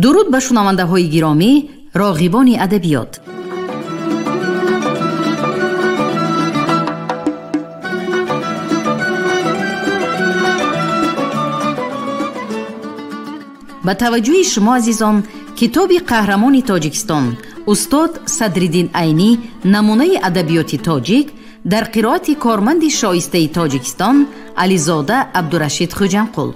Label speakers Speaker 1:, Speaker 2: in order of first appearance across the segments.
Speaker 1: Дуруд ба шунавандаҳои гиромӣ, роғибони адабиёт. Ба таваҷҷӯҳи шумо азизон, китоби қаҳрамони Тоҷикистон устод Садриддин Айнӣ намунаи адабиёти тоҷик дар қироати корманди шоистаи Тоҷикистон Ализода Абдурашид Хуҷамқул.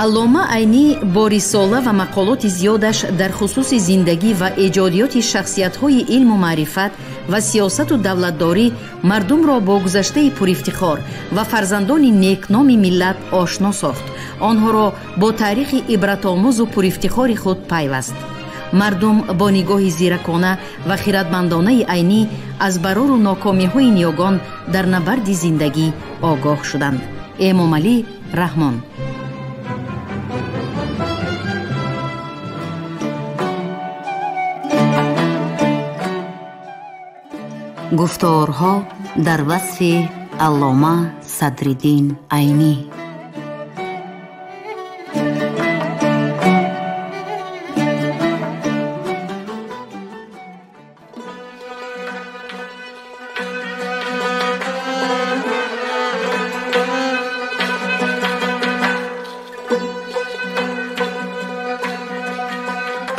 Speaker 1: Аллома Айнӣ бо рисола ва мақолоти зиёдаш дар хусуси зиндагӣ ва эҷодиёти шахсиятҳои илму маърифат ва сиёсату давлатдорӣ мардумро бо гузаштаи пурифтихор ва фарзандони некноми миллат ошно сохт, онҳоро бо таърихи ибратомӯзу пурифтихори худ пайваст. Мардум бо нигоҳи зиракона ва хиратмандонаи Айнӣ аз барору нокомиҳои ниёгон дар набарди зиндагӣ огоҳ шуданд. Эмомалӣ Раҳмон.
Speaker 2: Гуфторҳо дар васфи Аллома Садриддин Айнӣ.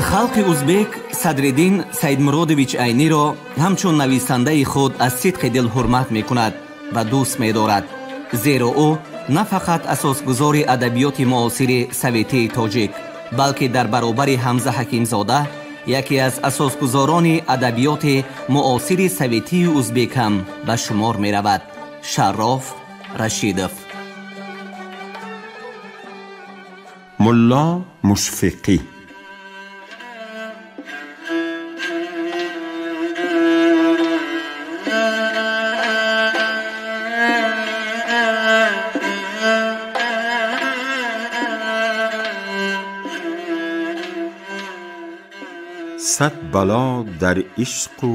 Speaker 3: Халқи узбек Садриддин Саидмуродович Айниро ҳамчун нависандаи худ аз сидқи дил ҳурмат мекунад ва дӯст медорад, зеро ӯ на фақат асосгузори адабиёти муосири советии тоҷик, балки дар баробари Ҳамза Ҳакимзода яке аз асосгузорони адабиёти муосири советии узбек ҳам ба шумор меравад. Шароф Рашидов.
Speaker 4: Мулло Мушфиқӣ. Сад бало дар ишқу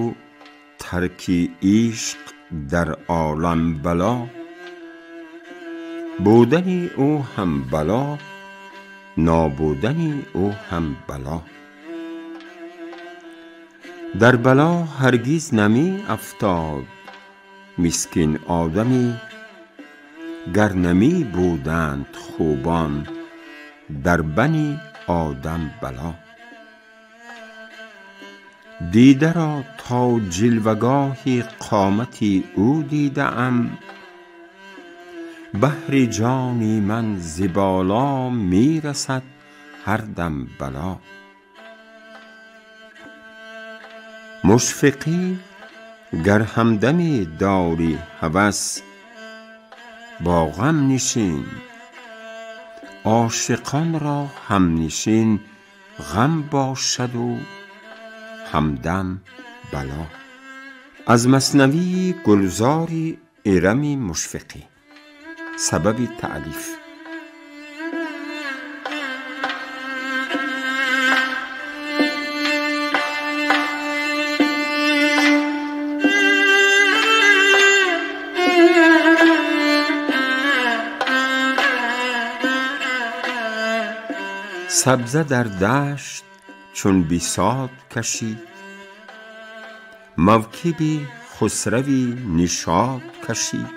Speaker 4: тарки ишқ дар олам бало, будани ӯ ҳам бало, нобудани ӯ ҳам бало. Дар бало ҳаргиз нами афтод мискин одами, гар нами буданд хубон дар бани одам бало. Дида ро то ҷилвагоҳи қомати ӯ дидаам, баҳри ҷони ман зи боло мерасад ҳар дам бало. Мушфиқӣ гар ҳамдаме дорӣ ҳавас, бо ғам нишин, ошиқон ро ҳамнишин ғам бошаду ҳамдам бало. Аз маснавии Гулзори Ирами Мушфиқӣ. Сабаби таълиф. Сабза дар дашт чун бисот кашид, мавкиби хусрави нишот кашид.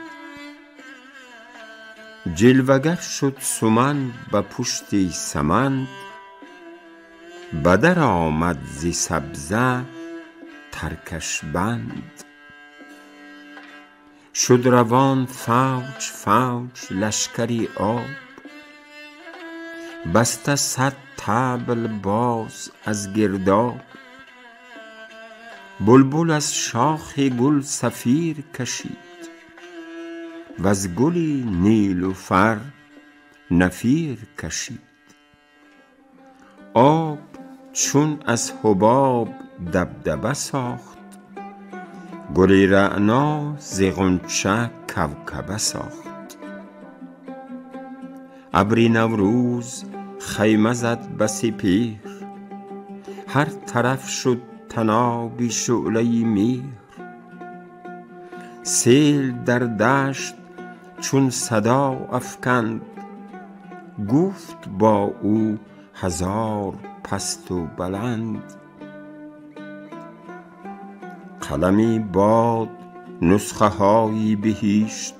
Speaker 4: Ҷилвагар шуд суман ба пушти саманд, ба дар омад зи сабза таркаш банд. Шуд равон фавҷ фавҷ лашкари об, баста сад طبل باز از گرداب. بلبل از شاخ گل صفیر کشید، وز گلی نیلوفر نفیر کشید. آب چون از حباب دبدبه ساخت، گل رعنا ز غنچه کوکبه ساخت. ابری نوروز خیمه زد به سپهر، هر طرف شد طنابی شعله مهر. سیل در دشت چون صدا افکند. گفت با او هزار پست و بلند. قلمی باد نسخه های بهشت،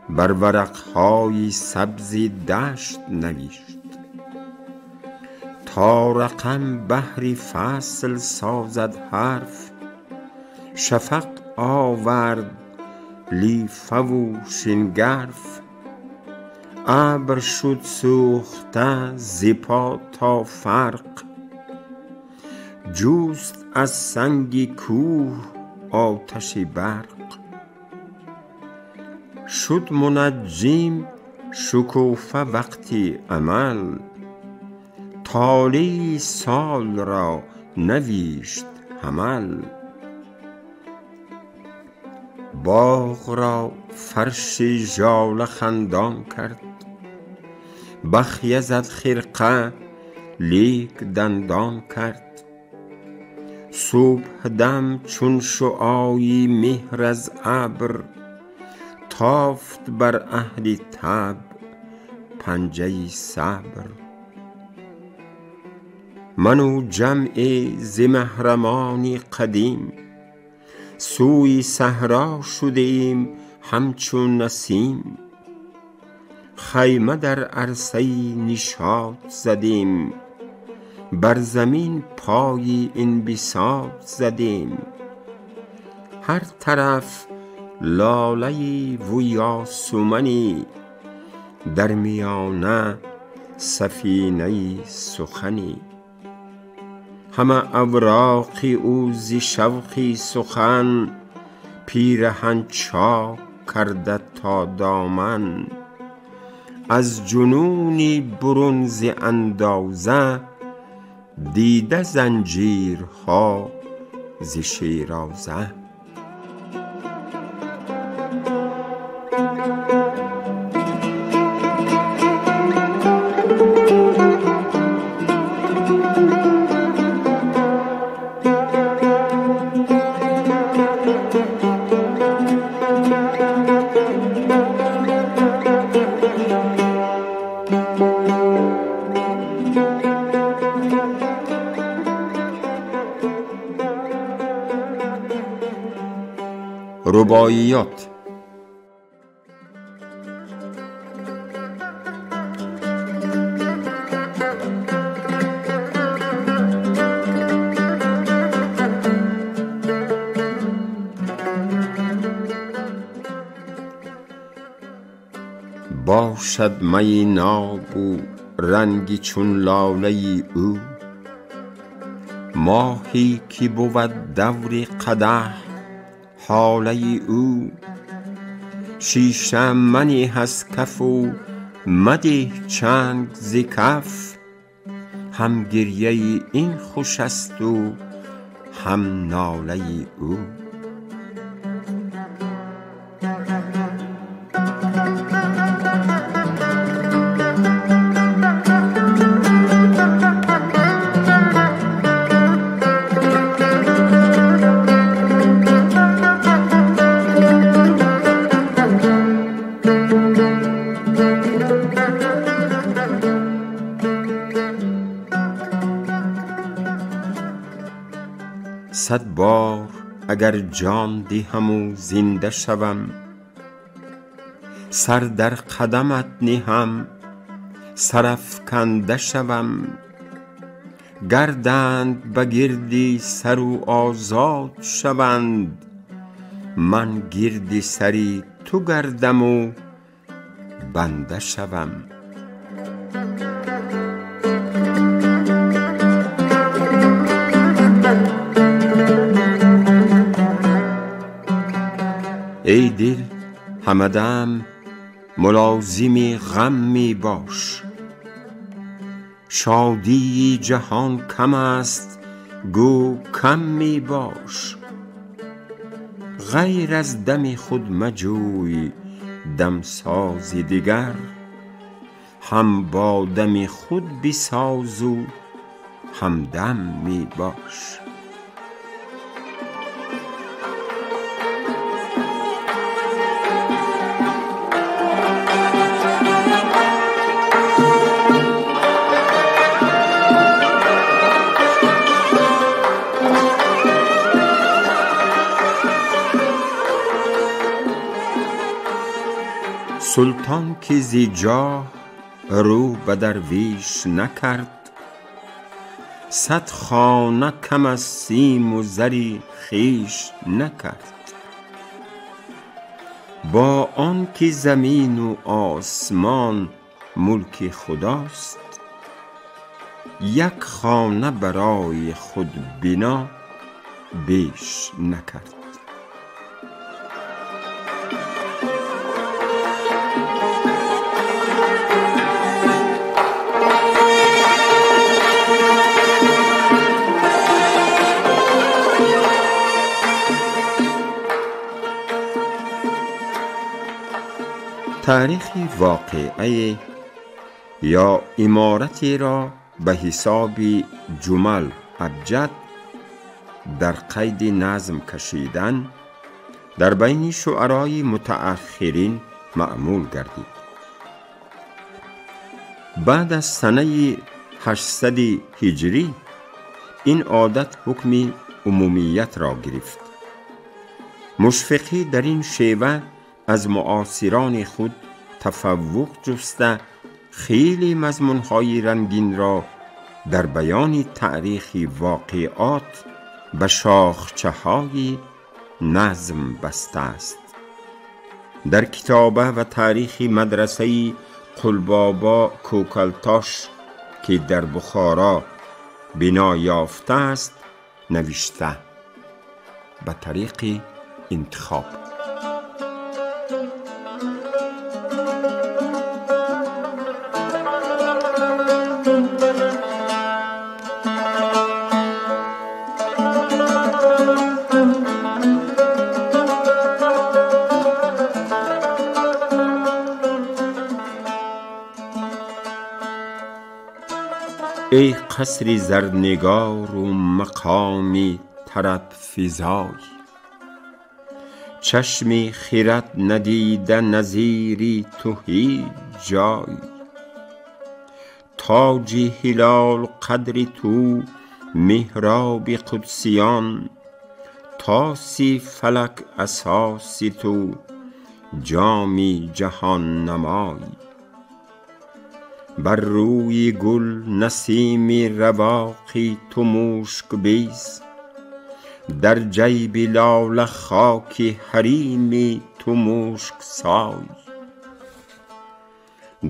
Speaker 4: بر ورق های سبز دشت نوشت. تا رقم بهر فصل سازد حرف، شفق آورد لیفه و شنگرف. ابر شد سوخته ز پا تا فرق، جست از سنگ کوه آتش برق. شد منجم شکوفه وقت عمل، طالع سال را نوشت حمل. باغ را فرش ژاله خندان کرد، بخیه زد خرقه لیک دندان کرد. صبحدم چون شعاعی مهر از ابر، تافت بر اهل طبع پنجه صبر. من و جمعی ز محرمان قدیم، سوی صحرا شده ایم همچون نسیم. خیمه در عرصه نشاط زدیم، بر زمین پای انبساط زدیم. هر طرف لاله و یاسمنی، در میانه سفینه سخنی. همه اوراق او ز شوق سخن، پیرهن چاک کرده تا دامن. از جنون برون ز اندازه، دیده زنجیرها ز شیرازه. Рубоиёт. باشد می ناب و رنگی چون لاله او، ماهی که بود دور قدح هاله او. شیشه منه از کف و مده چنگ ز کف، هم گریه این خوش است و هم ناله او. صد بار اگر جان دهم و زنده شوم، سر در قدمت نهم سرافکنده شوم. گردند به گرد سر و آزاد شوند، من گرد سر تو گردم و بنده شوم. ای دل همه دم ملازم غم می باش، شادی جهان کم است گو کم می باش. غیر از دم خود مجوی دمساز دیگر، هم با دم خود بساز و همدم می باش. Султон ки зи ҷоҳ рӯ ба дарвиш накард, 100 хона кам аз сим у зари хеш накард. Бо он ки замину осмон мулки Худост, як хона барои худ бино беш накард. Таърихи воқеае ё иморатеро ба ҳисоби ҷумал абҷад дар қайди назм кашидан дар байни шуарои мутааххирин маъмул гардид. Баъд аз санаи 800 ҳиҷрӣ ин одат ҳукми умумиятро гирифт. Мушфиқӣ дар ин шева аз муосирони худ тафаввуқ ҷуста хеле мазмунҳои рангинро дар баёни таърихи воқеот ба шохчаҳои назм бастааст. Дар китоба ва таърихи мадрасаи Қулбобо Кӯкалтош, ки дар Бухоро бино ёфтааст, навишта ба тариқи интихоб. Эй қасри зарнигору мақоми тарабфизой, чашми хират надида назири ту ҳеҷ ҷой. Тоҷи ҳилол қадри ту меҳроби қудсиён, тоси фалак асоси ту ҷоми ҷаҳоннамой. Бар рӯи гул насими равоқи ту мушкбез, дар ҷайби лола хоки ҳарими ту мушксой.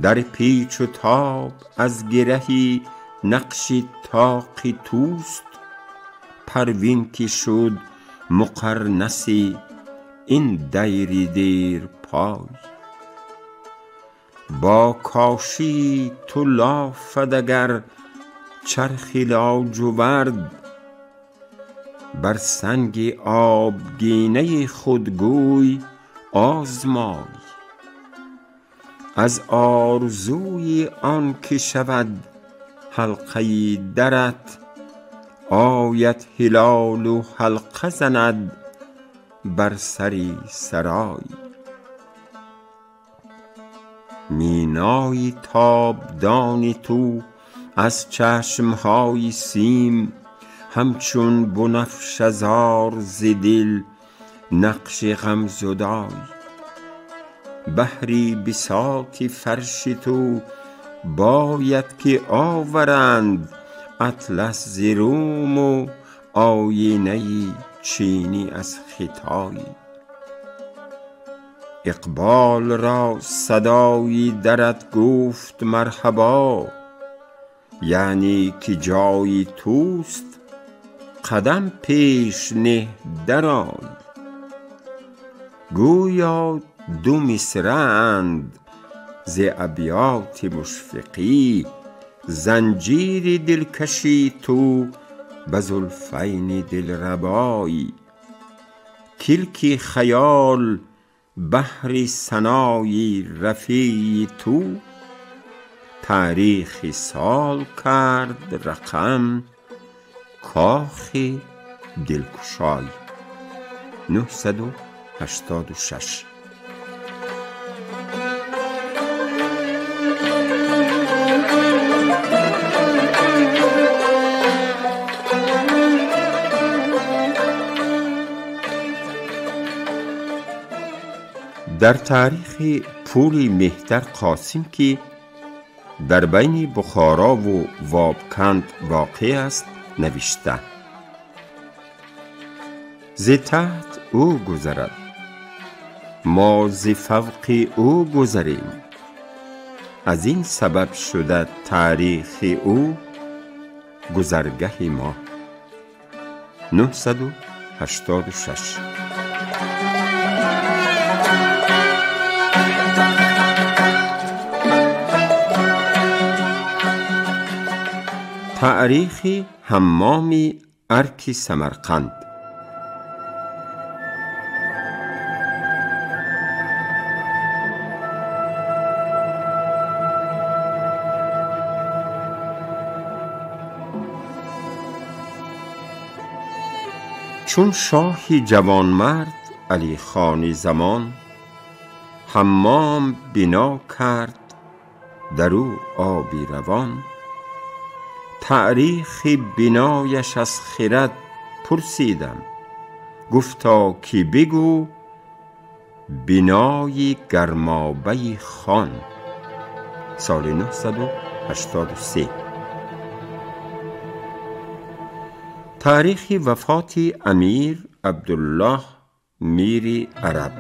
Speaker 4: Дар печу тоб аз гираҳи нақши тоқи туст, парвин ки шуд муқарнаси ин дайри дерпой. Бо кошии ту лофад агар чархи лоҷувард, бар санги обгинаи худ гӯй озмой. Аз орзуи он ки шавад ҳалқаи дарат, ояд ҳилолу ҳалқа занад бар сари сарой. Минои тобдони ту аз чашмҳои сим, ҳамчун бунафшазор зи дил нақши ғамзудой. Баҳри бисоти фарши ту бояд ки оваранд атлас зи Руму оинаи чинӣ аз Хитой. Иқболро садои дарат гуфт марҳабо, яъне ки ҷои туст қадам пеш нeh дарой. Гӯё ду мисраанд зи абёти Мушфиқӣ, занҷири дилкаши ту ба зулфайни дилрабой. Килки хаёл баҳри санои рафеи ту, таърихи сол кард рақам кохи дилкушой. 986. Дар таърихи Пули Меҳтар Қосим, ки дар байни Бухорову Вобканд воқеъ аст, навишта: зи таҳт ӯ гузарад, мо зи фавқи ӯ гузарем. Аз ин сабаб шуда таърихи ӯ гузаргаҳи мо. 986. Таърихи ҳаммоми арки Самарқанд. Чун шоҳи ҷавонмард Алихони Замон ҳаммом бино кард, дар ӯ оби равон, таърихи бинояш аз хирад пурсидам, гуфто ки бигӯ бинои гармобаи хон. Соли 983. Таърихи вафоти Амир Абдуллоҳ Мири Араб.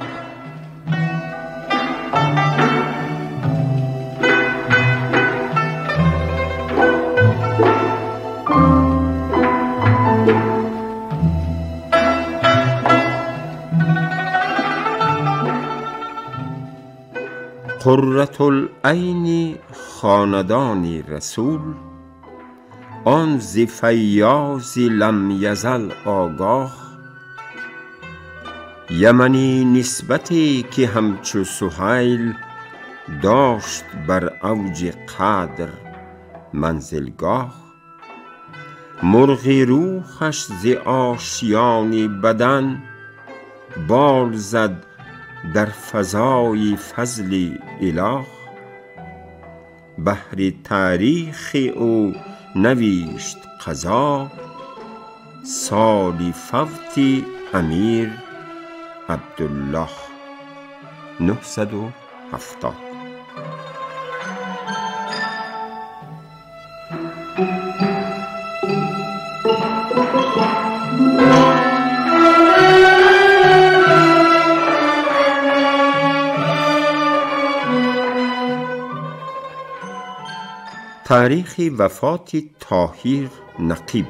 Speaker 4: Қурратулайни хонадони Расул, он зи файёзи лам язал огоҳ, яманӣ нисбате ки ҳамчу Суҳайл дошт бар авҷи қадр манзилгоҳ, мурғи рӯҳаш зи ошёни бадан бол зад дар фазои фазли илоҳ. Баҳри таърихи ӯ навишт қазо соли фавти Амир Абдуллоҳ. 970. Таърихи вафоти Тоҳир Нақиб.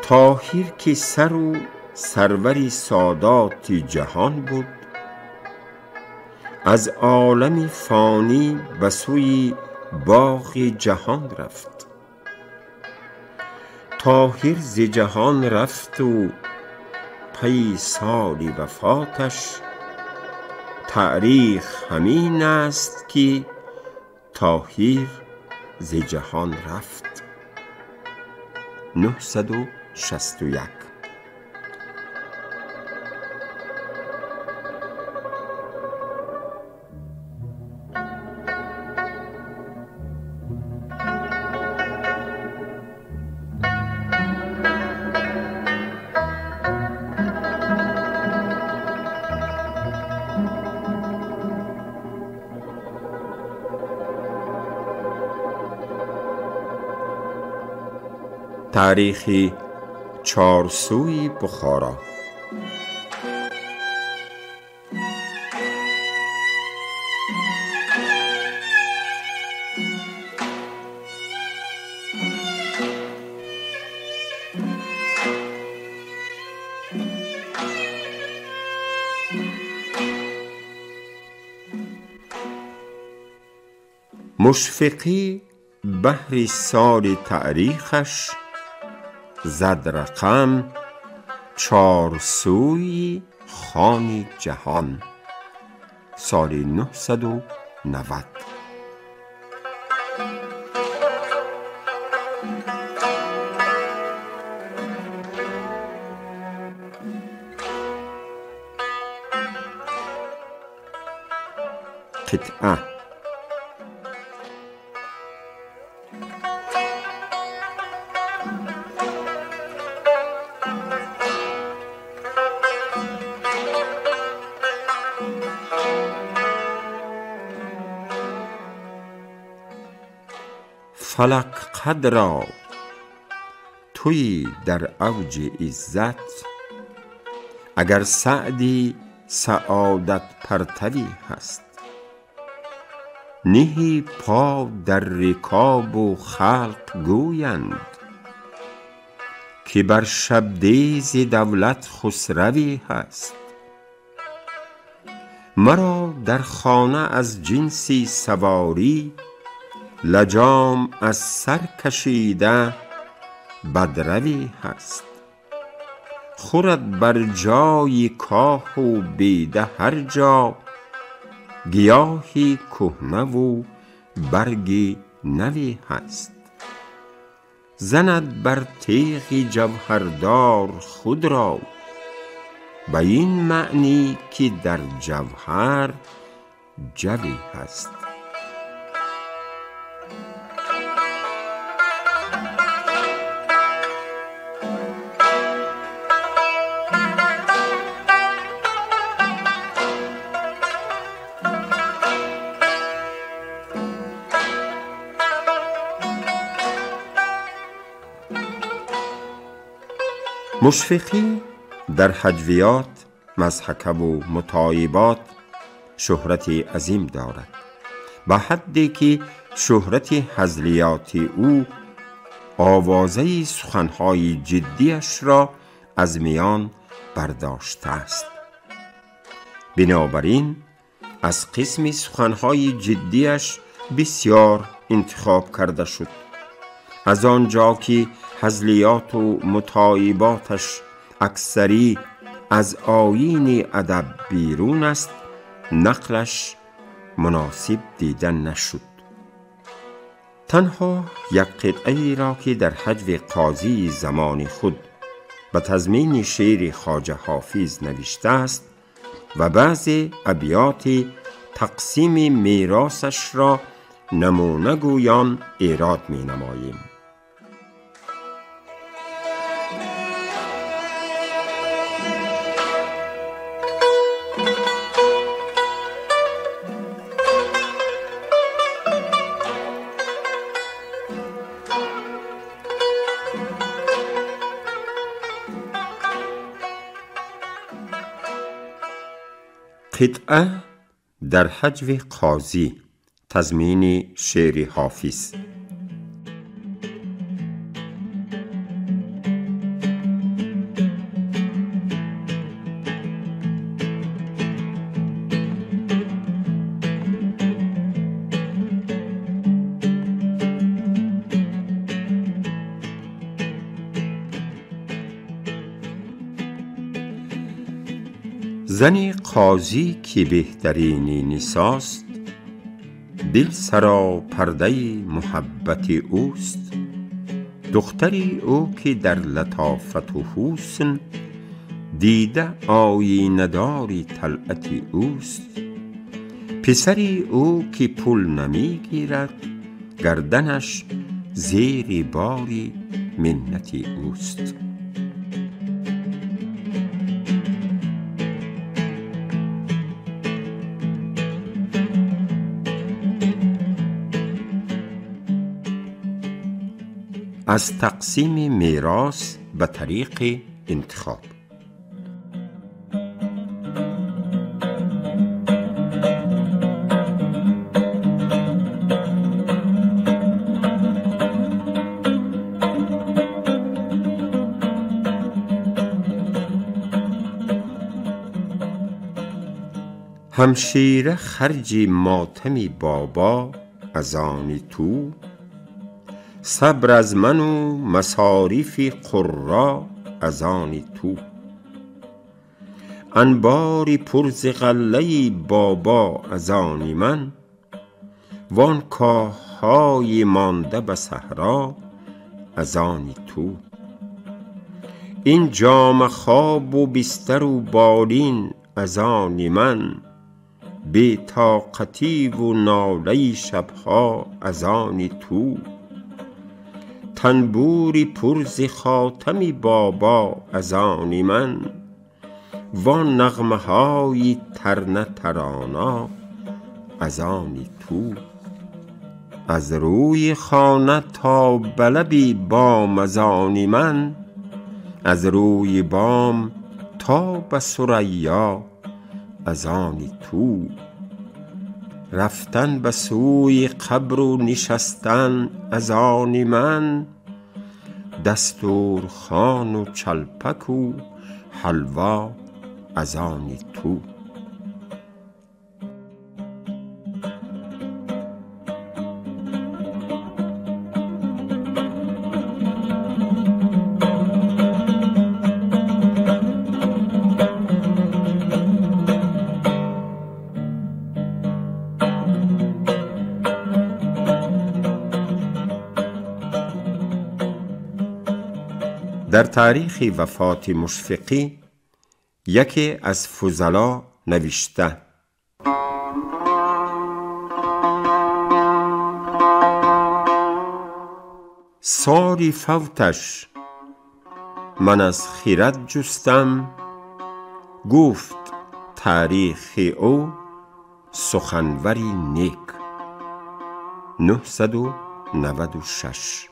Speaker 4: Тоҳир ки сару сарвари содоти ҷаҳон буд, аз олами фонӣ ба сӯи боғи ҷаҳон рафт. Тоҳир зи ҷаҳон рафту пайи соли вафоташ таърих ҳамин аст, ки Тоҳир зи ҷаҳон рафт. 961. Таърихи Чорсӯи Бухоро. Мушфиқӣ баҳри соли таърихаш зад рақам чорсӯи хони ҷаҳон. Соли 990. Қитъа. فلک قدرا تویی در اوج عزت، اگر سعدی سعادت پرتوی هست. نهی پا در رکاب و خلق گویند، که بر شبدیز دولت خسروی هست. مرا در خانه از جنسی سواری، لجام از سر کشیده بدروی هست. خورد بر جای کاه و بیده هر جا، گیاهی کهنه و برگی نوی هست. زند بر تیغ جوهردار خود را، به این معنی که در جوهر جوی هست. مشفقی در هجویات، مضحکه و مطایبات شهرت عظیم دارد، به حدی که شهرت هزلیات او آوازه سخنهای جدیش را از میان برداشته است. بنابراین از قسم سخنهای جدیش بسیار انتخاب کرده شد. از آنجا که هزلیات و مطایباتش اکثری از آیین ادب بیرون است، نقلش مناسب دیده نشد. تنها یک قطعه را که در هجو قاضی زمان خود به تضمین شعر خواجه حافظ نوشته است و بعض ابیات تقسیم میراثش را نمونه گویان ایراد می نماییم. قطعه در هجو قاضی، تضمین شعر حافظ. زن قاضی که بهترین نساست، دل سرا پرده محبت اوست. دختری او که در لطافت و حسن، دیده آیینه دار طلعت اوست. پسری او که پول نمی گیرد، گردنش زیر بار منت اوست. از تقسیم میراث به طریق انتخاب. همشیره خرج ماتم بابا از آن تو، صبر از من و مصاریف قرا از آن تو. انباری پر ز غله بابا از آن من، وان کاههای مانده به صحرا از آن تو. این جامه خواب و بستر و بالین از آن من، بی طاقتی و ناله شبها از آن تو. تنبوری پر ز خاتم بابا از آن من، وان نغمه های ترنه ترانا از آن تو. از روی خانه تا به بام از آن من، از روی بام تا به ثریا از آن تو. رفتن به سوی قبر و نشستن از آن من، دستورخوان و چلپک و حلوا از آن تو. در تاریخ وفات مشفقی یکی از فضلا نوشته: ساری فوتش من از خیرت جستم، گفت تاریخ او سخنوری نیک. 996.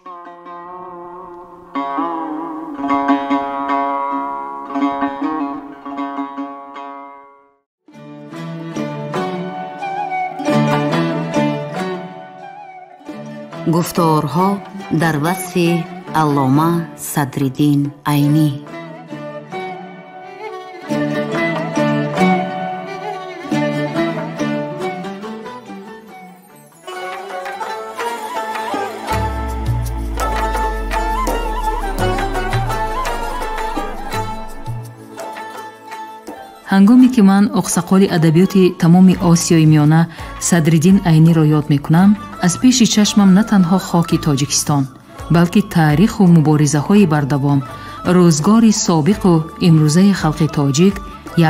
Speaker 2: Гуфторҳо дар васфи Аллома Садриддин Айнӣ.
Speaker 5: Ҳангоме ки ман оқсақоли адабиёти тамоми Осиёи Миёна Садриддин Айниро ёд мекунам, аз пеши чашмам на танҳо хоки Тоҷикистон, балки таъриху муборизаҳои бардавом, рӯзгори собиқу имрӯзаи халқи тоҷик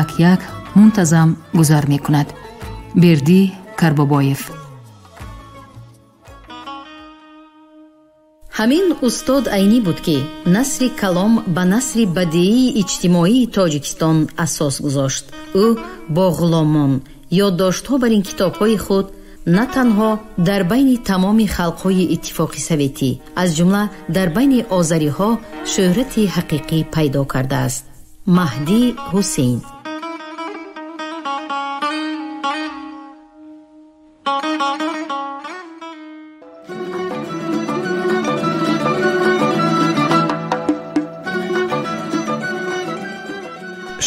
Speaker 5: як-як мунтазам гузар мекунад. Бердӣ Карбобоев.
Speaker 1: Ҳамин устод Айнӣ буд, ки насри калом ба насри бадиии иҷтимоии Тоҷикистон асос гузошт. Ӯ бо ғуломон ёддоштҳо бар ин китобҳои худ на танҳо дар байни тамоми халқҳои Иттифоқи Советӣ, аз ҷумла дар байни озариҳо шӯҳрати ҳақиқӣ пайдо кардааст. Маҳдӣ Ҳусейн.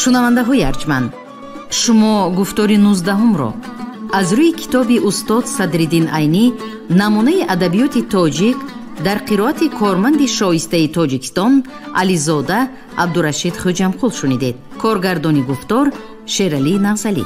Speaker 1: Шунавандаҳои арҷманд, шумо гуфтори 19-ро аз рӯи китоби устод Садриддин Айнӣ намунаи адабиёти тоҷик дар қироати корманди шоистаи Тоҷикистон Ализода Абдурашид Хӯҷамқул шунидед. Коргардони гуфтор Шералӣ Нағзалӣ.